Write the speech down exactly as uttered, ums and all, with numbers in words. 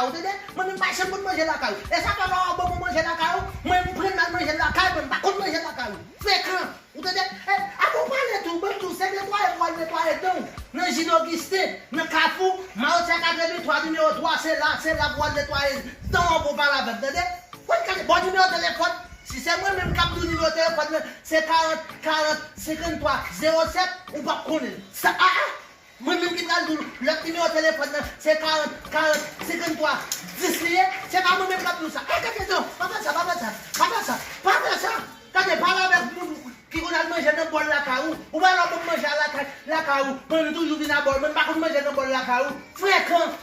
ou tande? Mwen menm m pa janm konn manje lakay ou. E sa fè lè w ban mwen manje lakay ou, mwen m pran m al manje lakay mwen, m pa konn manje lakay ou. Frekan. Ou tande? E, avan w pale tou, ban m di w, se netwaye pou w al netwaye dan w. Nan Jin Ogisten, nan Kafou, Mawotyè katrevenntwa, nimewo twa, se la, se la pou w al netwaye dan w pou w pale avè m, tande? Wè, gade, bon nimewo telefòn. Si se mwen menm k ap di w nimewo telefòn nan, se karant, karant, senkanntwa, zewo sèt, ou p ap konnen l. Sa, a, a, mwen menm ki pral di w lòt nimewo telefòn nan, se karant, karant, senkanntwa, dis li ye, se pa mwen menm k ap di w sa. Ay, gade non, pa fè sa, pa fè sa, pa fè sa, pa fè sa. Gade, pale avèk moun ki konn al manje nan bòl lakay ou, ou pa wè lè w ban m manje a lakay, lakay ou, mwen menm toujou vin a bòl, mwen m pa konn manje nan bòl lakay ou. Frekan.